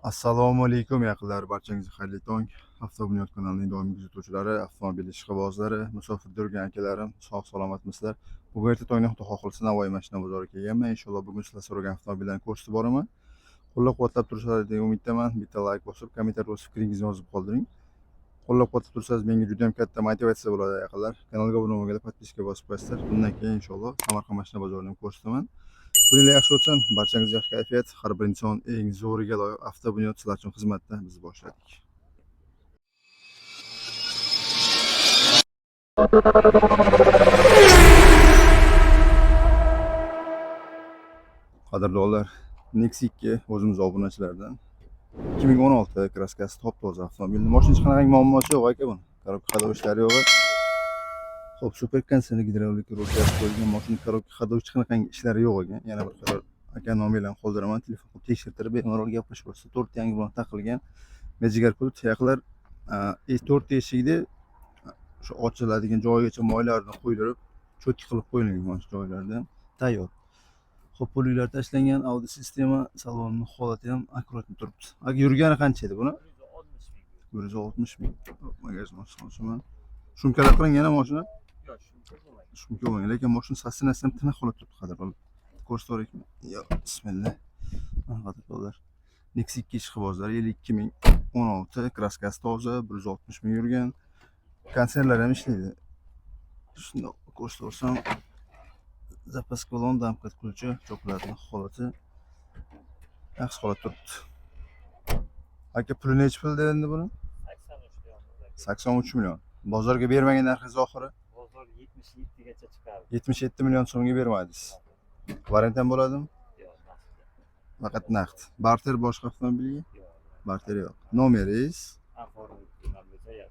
Assalomu alaykum yaqinlar, barchangizga xayrli tong. Avtobunyod kanalining doimiy kuzatuvchilari, avtomobil ishqibozlari, musofirda yurgan akalarim, sog' salomatmisizlar? Bugun erta tongdan Xudo xohlasa Navoiy mashina bozoriga kelganman. Inshaalloh bugun sizlar so'ragan avtomobillarni ko'rsatib boraman. Qo'llab-quvvatlab turishlaringiz degan umiddaman. Bitta like bosib, kommentariy o'z fikringizni yozib qoldiring. Qo'llab-quvvatlab tursangiz menga juda ham katta motivatsiya bo'ladi yaqinlar. Kanalga obuna bo'lganlar подписка bosib qo'yasizlar. Bundan keyin inshaalloh Samarqand mashina bozorini ham ko'rsataman. Kuninglar yaxshi o'tsin, barchangizga yaxshi kayfiyat, har bir inson eng zo'riga loyiq. Avtobunyod sizlar uchun xizmatda, biz boshladik. Qadrdonlar, Nexia 2 o'zimiz obunachilardan. 2016, краска si top-toza avtomobil. Mashina hech qanaqa muammosi yo'q aka buni. Коробка ходовой ishlari yo'q. Xo'p, super konditsioner, gidravlika rulkasi qo'yilgan, mashina коробка ходовой hech qanaqa ishlari yo'q ekan. Yana bir qator aka nomerlarni qoldiraman, telefon qilib tekshirtirib, bemalol gaplashib olsa, to'rtta yangi bilan taqilgan. Mejigar pult yaqinlar, to'rtta eshikni o'sha ochiladigan joyigacha moylarni quydirib, чётко qilib qo'yilgan mana shu joylarda tayyor. Xo'p, pulliklar tashlangan, audio sistema, salonni holati ham аккуратный turibdi. Aka, yurgani qancha edi buni? 160 ming. 160 ming. Magazin ochib. Шумка lar qilingan mashina? Yo'q, шумка bo'lmagan. Шумка bo'lmagan, lekin mashina состояние si ham tiniq holatda turibdi, qadrdonlar. Ko'rsatib. Yo, bismillah. Mana, qadrdonlar. Nexia 2 ishqibozlar, yili 2016, краска si toza, 160 ming yurgan. Konditsionerlar ham ishlaydi. Shundoq ko'rsataversam, запаска balon, домкрат ключи, choklarni holati yaxshi holatda turibdi. Aka, puli nechi pul endi buni? 83 million. 83 million. Bozorga bermagan narxingiz oxiri? Bozor 77 gacha chiqadi. 77 million so'mga bermadingiz. Variant ham bo'ladimi? Yo'q, naqd. Faqat naqd. Barter boshqa avtomobilga? Yo'q. Barter yo'q. Nomeringiz? Aforov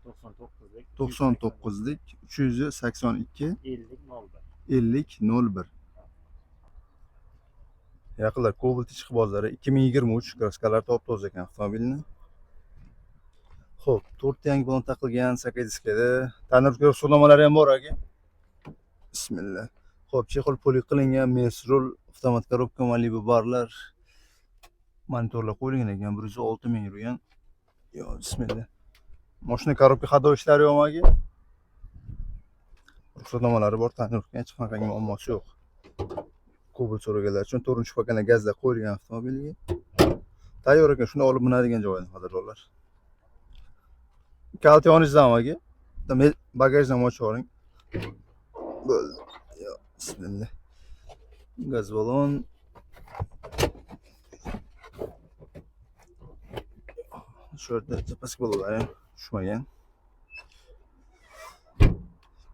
99lik. 99lik 382 50 01. 50 01. Yaqinlar, Cobalt ishqibozlari, 2023, краска lar top toza ekan avtomobilni. Xo'p, to'rtta yangi balon taqilgan, sakkiz diskada. Tonirovka ruxsatnomalari ham bor aka. Bismillah. Xo'p, чехол puli qilingan, Merc rul, avtomat коробка, Malibu barlar, monitorlar qo'yilgan ekan, 106 ming yurgan. Yo, bismillah. Mashina коробка ходовой ishlari yo'qmi aka? Ruxsatnomalari bor, tonirovka, hech qanaqa muammosi yo'q. Cobalt so'raganlar uchun to'rtinchi поколение gazda qo'yilgan avtomobilga. Tayyor ekan, shuni olib minadigan joyi, qadrdonlar. Kaliti yoningizdami aka? Bitta bagajdan ochib yuboring. Bo'ldi. Yo, bismillah. Gaz balon. Shu yerda запаска balonlari ham tushmagan.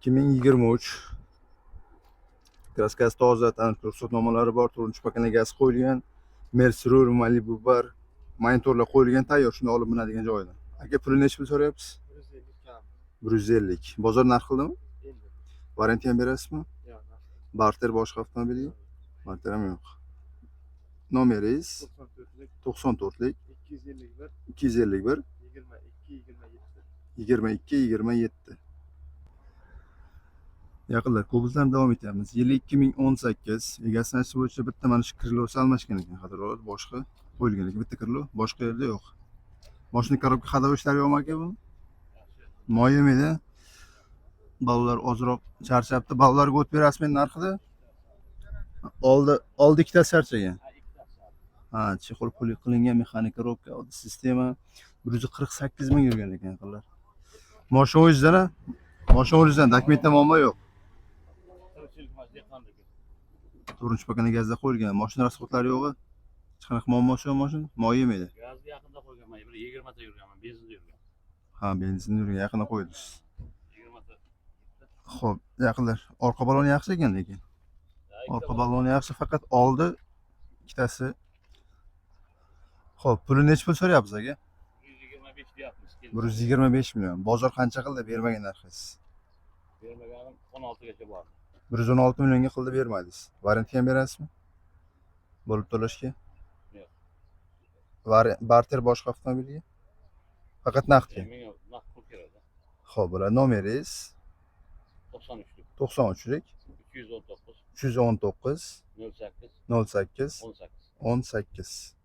2023. Краска si toza, tanish ruxsatnomalari bor, to'rtinchi поколение gaz qo'yilgan. Merc rul, Malibu bar, monitorlar qo'yilgan, tayyor, shuni olib minadigan joyida. Aka, puli nechi pul so'rayapsiz? 150 kam. 150. Bozor narx qildimi? Endi. Variant ham berasizmi? Yo'q, naqd. Barter boshqa avtomobilga? Barter ham yo'q. Nomeringiz? 94lik 94lik 251 251 22 27. 22 27. Yaqinlar, Cobaltdan davom etamiz. Yili 2018, egasini aytishi bo'yicha bitta mana shu крыло si almashgan ekan, qadrdonlar, boshqa qo'yilgan ekan, bitta крыло, boshqa yerda yo'q. Mashina коробка ходовой ishlari yo'qmi aka buni? Moy yemaydi. Bolalar ozroq charchabdi. Bolalarga o't berasizmi endi narxida? Oldi ikkitasi charchagan. Ha, чехол puli qilingan, mexanika коробка, sistema 148 ming yurgan ekan yaqinlar. Mashina o'zingizdan, a? Mashina o'zingizdan, dokumentda muammo yo'q. Tirikchilik mana dehqonniki. To'rtinchi поколение gazda qo'yilgan. Mashina расход lari yo'q. Hech qanaqa muammosi yo'q mashina. Moy yemaydi. Gazni yaqinda qo'yganman, bir 20 ta yurganman, benzinda yurgan. Ha, benzin yurgan, yaqinda qo'ydingiz. 20 ta. Xo'p, yaqinlar, orqa baloni yaxshi ekan lekin. Orqa baloni yaxshi, faqat oldi ikkitasi. Xo'p, puli nechi pul so'rayapsiz aka? 125 deyapmiz. 125 million. Bozor qancha qildi bermagan narxingiz? Bermaganim 16 gacha bor. 116 millionga qildi bermadingiz. Variant ham berasizmi? Bo'lib to'lashga? Yo'q. Barter boshqa avtomobilga? Faqat naqdga. Menga naqd pul kerak. Xo'p, bo'ladi. Nomeringiz? 93lik 93lik 319 319 08 08 18. 18.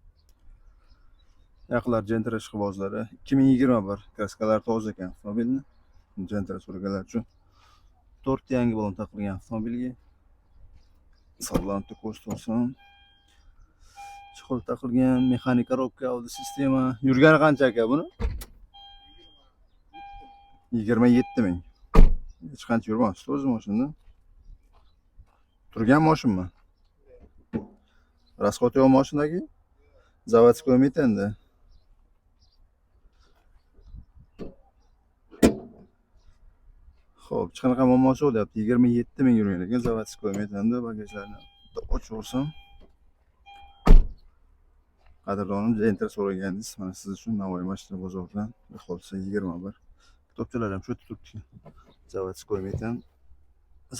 Yaqinlar, Gentra ishqibozlari, 2021, краска lar toza ekan avtomobilni. Gentra so'raganlar uchun to'rtta yangi balon taqilgan avtomobilga. Hisoblanib ko'rsatsin. Чехол taqilgan, mexanik коробка, audio sistema. Yurgani qancha, aka, buni? 27 ming. Hech qancha yurmasdi o'zi mashinada. Turgan mashinmi? Расход yo'q mashinadagi? Заводской endi. Xo'p, hech qanaqa muammosi yo'q deyapti. 27 ming yurgan ekan, заводской metanda bagajlarni ochaversam. Qadrdonim, Gentra so'ragandingiz. Mana siz uchun Navoiy mashina bozoridan qolsa 21. Kitobchalar ham shu yerda turibdi. Заводской metan.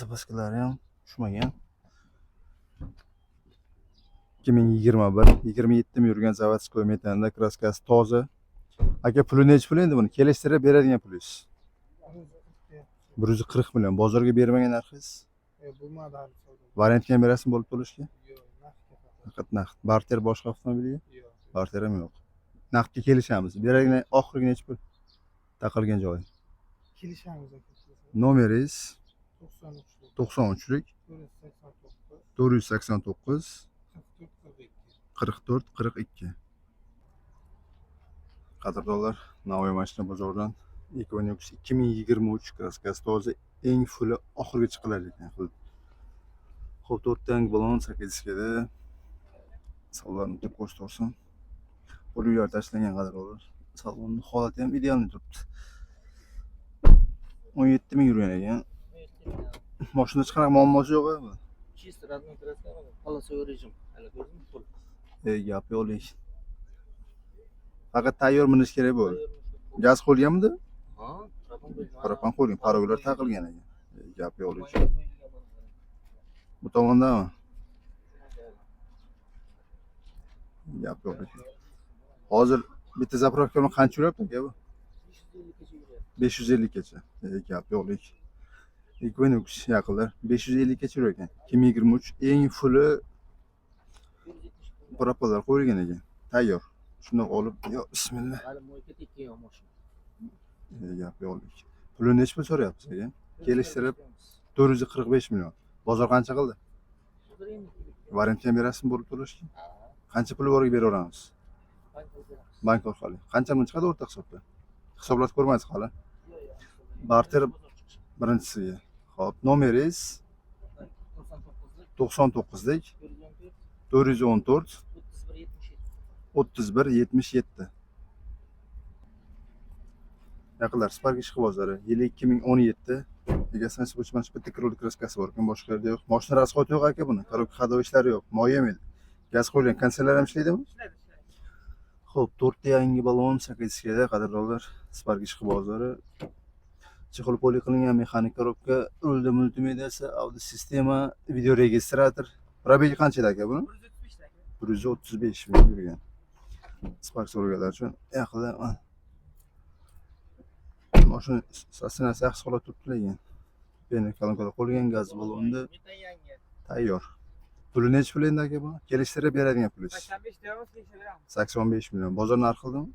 Запаска lari ham tushmagan. 2021, 27 ming yurgan заводской metanda, краска si toza. Aka, puli nechi pul endi buni? Kelishtirib beradigan pulingiz. 140 million. Bozorga bermagan narxingiz? Bo'lmadi hali savdo. Variantga ham berasizmi bo'lib to'lashga? Yo'q, naqdga faqat. Faqat naqd. Barter boshqa avtomobilga? Yo'q. Barter ham yo'q. Naqdga kelishamiz. Beradigan oxirgi nechi pul? Taqilgan joyi. Kelishamiz, aka. Nomeringiz? 93lik. 93lik. 489. 489. 44 42. 44 42. Qadrdonlar, Navoiy mashina bozoridan Equinox 2023, краска si toza, eng фулл i oxirgi chiqilar ekan. Xo'p, to'rtta yangi balon, sakkiz diskada. Salonni bitta ko'rsataversam. Uylar tashlangan, qadrdonlar. Salonni holati ham идеальный turibdi. 17 ming yurgan ekan. Mashinada hech qanaqa muammosi yo'q a? Чисто родной краска, полосовой режим. Hali ko'rdingmi, pul. Ey, gap yo'q lekin. Faqat tayyor minish kerak bo'ldi. Gaz qo'yilganmidi? Ha, propan qo'yilgan. Propan qo'yilgan, порог lar taqilgan ekan. Ey, gap yo'q lekin. Bu tomondami? Gap yo'q lekin. Hozir bitta заправка bilan qancha yuryapti, aka, bu? 550 gacha yuradi. 550 gacha. Ey, gap yo'q lekin. Equinox, yaqinlar, 550 gacha yurar ekan. 2023, eng фулл i. 170. Propanlar qo'yilgan ekan. Tayyor. Shundoq olib, yo bismillah. Hali мойка tekkan yo'q mashina. Ey, gap yo'q lekin. Pulini nechi pul so'rayapsiz, aka? Kelishtirib 445 million. Bozor qancha qildi? Hozir endi. Variantga ham berasizmi bo'lib to'lashga? Ha, Qancha puli borga beraveramiz? Bank beramiz. Bank orqali. Qancha pul chiqadi o'rta hisobda? Hisoblatib ko'rmaysiz hali. Yo'q, yo'q. Barter- Bozor chiqishi. Birinchisiga. Xo'p, nomeringiz? 99lik. 99lik. 414. 414. 31 77. 31 77. Yaqinlar, Spark ishqibozlari, yili 2017. Egasini bo'yicha mana shu bitta крыло краска si bor ekan, boshqa yerda yo'q. Mashina расход yo'q, aka, buni. Коробка ходовой ishlari yo'q. Moy yemaydi. Gaz qo'yilgan, konditsioner ham ishlaydimi? Ishlaydi, ishlaydi. Xo'p, to'rtta yangi balon, sakkiz diskada, qadrdonlar, Spark ishqibozlari. Чехол poli qilingan, mexanik коробка, rulda multimediasi, audio sistema, video registrator. Пробег i qancha edi, aka, buni? 135 aka. 135 ming yurgan. Spark so'raganlar uchun yaqinda mana. Mashina sinasi yaxshi holatda turibdi lekin. Beni kolonkalar qo'yilgan, gaz ballonda Metan yangi. Tayyor. Puli nechi pul endi, aka, bu? Kelishtirib beradigan pulingiz. 85 deyapmiz, kelishib beramiz. 85 million. Bozor narxi qildimi?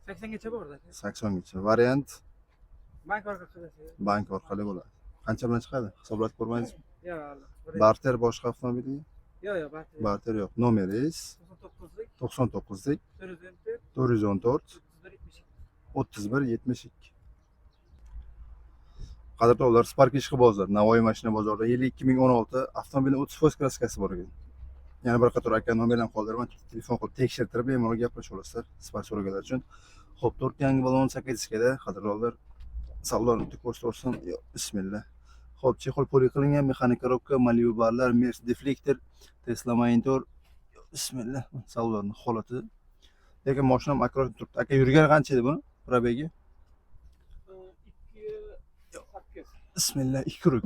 80 gacha bor, aka. 80 gacha. Variant? Bank orqali qilasiz. Bank orqali bo'ladi. Qancha bilan chiqadi? Hisoblatib ko'rmaysizmi? Yo'q, hali. Barter boshqa avtomobilga? Yo'q, yo'q, barter. Barter yo'q. Nomeringiz? 99lik. 99lik. 414. 414. 31 72. 31 72. Qadrdonlar, Spark ishqibozlar, Navoiy mashina bozorida, yili 2016, avtomobilning 30% краска si bor ekan. Yana bir qator aka nomerlarni qoldiraman, telefon qilib tekshirtirib bemalol gaplashib olasizlar Spark so'raganlar uchun. Xo'p, to'rtta yangi balon, sakkiz diskada, qadrdonlar, salonni bitta ko'rsataversam, yo bismillah. Xo'p, чехол poli qilingan, mexanik коробка, Malibu barlar, Merc deflektor, Tesla monitor. Yo, bismillah, salonni holati. Lekin mashinam akkurat turibdi. Aka, yurgani qancha edi buni? Пробег i? 2 8. Bismillah, ikki круг.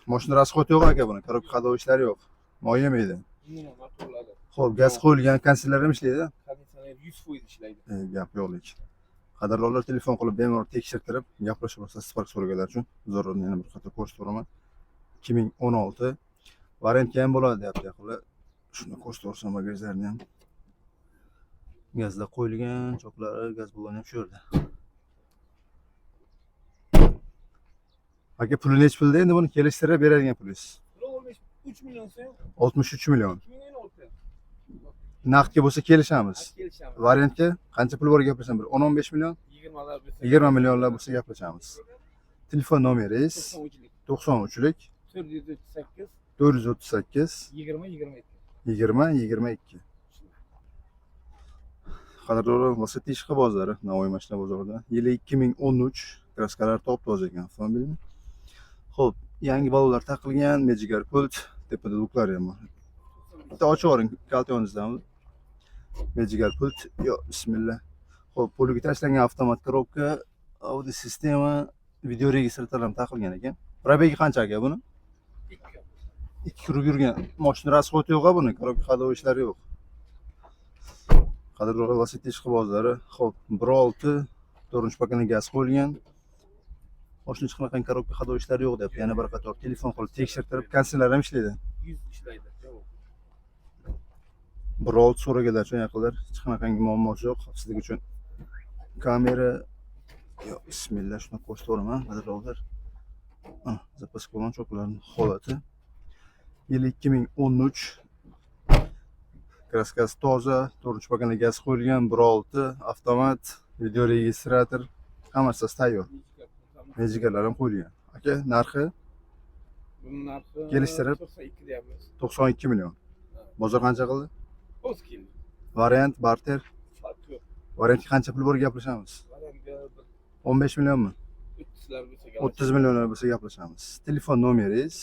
Mashina расход yo'q, aka, buni. Коробка ходовой ishlari yo'q. Moy yemaydi. Motorlari. Xo'p, gaz qo'yilgan, konditsioner ham ishlaydi. Konditsioner 100% ishlaydi. E, gap yo'q lekin. Qadrdonlar, telefon qilib bemalol tekshirtirib gaplashib olsa Spark so'raganlar uchun zo'rroq yana bir qator ko'rsatib. 2016, variantga ham bo'ladi deyapti yaqinlar. Shuni ko'rsatib bagajlarni ham. Gazda qo'yilgan, choklari, gaz balloni ham shu yerda. Aka, puli nechi pulda endi buni kelishtirib beradigan pulingiz? Puli 3 million so'm. 63 million. 2016. Naqdga bo'lsa kelishamiz. Kelishamiz. Variantga qancha pul bor gaplashamiz? Bir 10-15 million, 20lar bo'lsa. 20 millionlar bo'lsa gaplashamiz. Telefon nomeringiz? 93lik. 93lik 438 438 20 22. 20 22. Qadrdonlar, Lacetti ishqibozlari Navoiy mashina bozorida. Yili 2013, краска lar top-toza ekan avtomobilni. Xo'p, yangi ballonlar taqilgan, mejigar pult, tepada luklari ham bor. Bitta ochib yuboring kaltiyoningizdan. Mejigar pult, yo, bismillah. Xo'p, poliga tashlangan avtomat коробка, audio sistema, video registrator ham taqilgan ekan. Пробег i qancha, aka, buni? 2. Ikki круг yurgan. Moshina расход yo'q a buni, коробка ходовой ishlari yo'q. Qadrli Lacetti ishqibozlari, xo'p, 1.6, to'rtinchi поколение, gaz qo'yilgan. Moshina hech qanaqa коробка ходовой ishlari yo'q deb yana bir qator telefon qilib tekshirtirib, konditsioner ham ishlaydi. 100 ishlaydi. 1.6 so'raganlar uchun, yaqinlar, hech qanaqangi muammosi yo'q. Xavfsizlik uchun kamera. Yo, bismillah, shuni ko'rsataveraman, qadrdonlar. Mana запаска bilan choklarning holati. Yili 2013, краска si toza, to'rtinchi поколение, gaz qo'yilgan, 1.6 avtomat, video registrator, hammasi tayyor. Mejigarlar ham qo'yilgan. Aka, narxi? Bunun narxi Kelishtirib. 92 deyapmiz. 92 million. Bozor qancha qildi? O'z keldi. Variant, barter? Farq yo'q. Variantga qancha pul bor gaplashamiz? Variantga bir 15 millionmi? 30lar bo'lsa. 30 millionlar bo'lsa gaplashamiz. Telefon nomeringiz?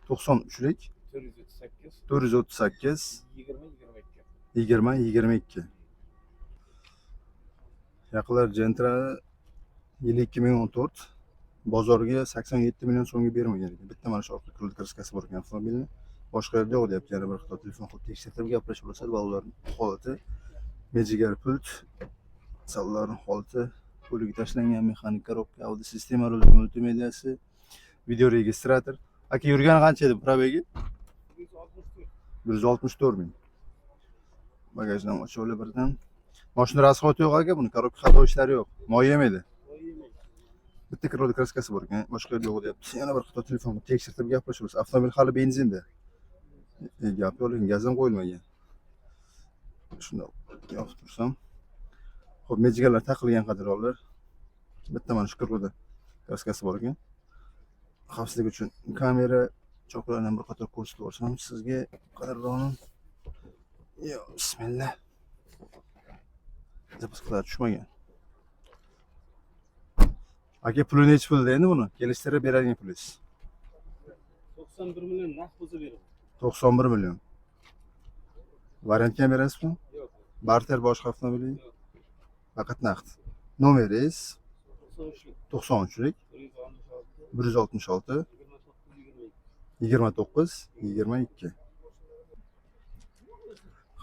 93lik 438 438 20 22. 20 22. Yaqinlar, Gentra, yili 2014, bozorga 87 million so'mga bermagan ekan. Bitta mana shu orqa крыло краска si bor ekan avtomobilni. Boshqa yerda yo'q deyapti. Yana bir xato telefon qilib tekshirtirib gaplashib olsa, bolalarning holati, mejigar pult, salonlarning holati, poliga tashlangan mexanik коробка, audio sistema, rul multimediasi, video registrator. Aka, yurgani qancha edi, пробег i? 164. 164 ming. Bagajni ham ochib olib birdan. Mashina расход yo'q, aka, buni коробка ходовой ishlari yo'q. Moy yemaydi. Bitta крыло краска si bor ekan, boshqa yerda yo'q deyapti. Yana bir xato telefon qilib tekshirtirib gaplashamiz. Avtomobil hali benzinda. Gap yo'q, lekin gaz ham qo'yilmagan. Shundoq yopib tursam. Xo'p, mejigarlar taqilgan, qadrdonlar. Bitta mana shu крыло da краска si bor ekan. Xavfsizlik uchun kamera, choklarni ham bir qator ko'rsatib yuborsam sizga, qadrdonim. Yo, bismillah. Запаска lar tushmagan. Aka, puli nechi pulda endi buni? Kelishtirib beradigan pulingiz? 91 million naqd bo'lsa beraman. 91 million. Variantga ham berasizmi? Yo'q. Barter, boshqa avtomobil? Yo'q. Faqat naqd. Nomeringiz? 93lik 93lik 166 166 29 22. 29 22.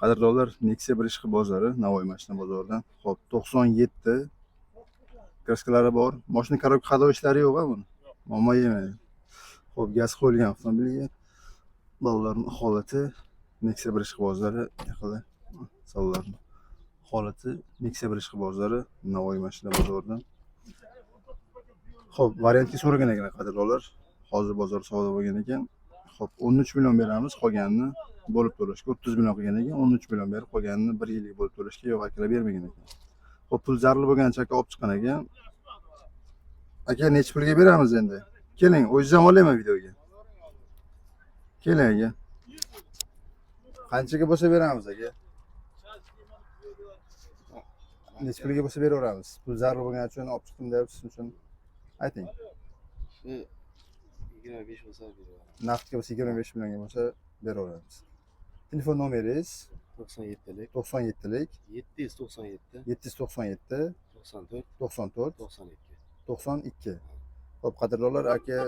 Qadrdonlar, Nexia bir ishqibozlari Navoiy mashina bozoridan. Xo'p, 97, краска lari bor. Mashina коробка ходовой ishlari yo'q a buni? Muammo yemaydi. Xo'p, gaz qo'yilgan avtomobilga. Ballonlarning holati, Nexia bir ishqibozlari, yaqinlar, salonlarning holati, Nexia bir ishqibozlari Navoiy mashina bozoridan. Xo'p, variantga so'ragan ekan, qadrdonlar. Hozir bozor savdo bo'lgan ekan. Xo'p, 13 million beramiz, qolganini bo'lib to'lashga. 30 million qilgan ekan, 13 million berib, qolganini bir yillik bo'lib to'lashga yo'q, akalar bermagan ekan. Xo'p, pul zarur bo'lgancha aka olib chiqqan ekan. Aka, nechi pulga beramiz endi? Keling, o'zingiz ham olayman videoga. Keling, aka. Qanchaga bo'lsa beramiz, aka? Nechi pulga bo'lsa beraveramiz. Pul zarur bo'lgani uchun olib chiqdim deyapsiz, shuning uchun ayting. Shu 25 bo'lsa beraman. Naqdga bo'lsa 25 millionga bo'lsa beraveramiz. Telefon nomeringiz? 97lik 97lik 797 797 94 94 92. 92. Xo'p, qadrdonlar, aka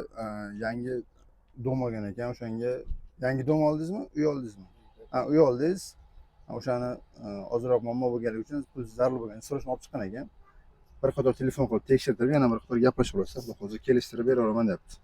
yangi дом olgan ekan, o'shanga yangi дом oldingizmi, uy oldingizmi? Ha, uy oldingiz. Ha, o'shani ozroq muammo bo'lganligi uchun pul zarur bo'lgan, срочно olib chiqqan ekan. Bir qator telefon qilib tekshirtirib, yana bir qator gaplashib olsa, xudo xohlasa kelishtirib beraveraman deyapti.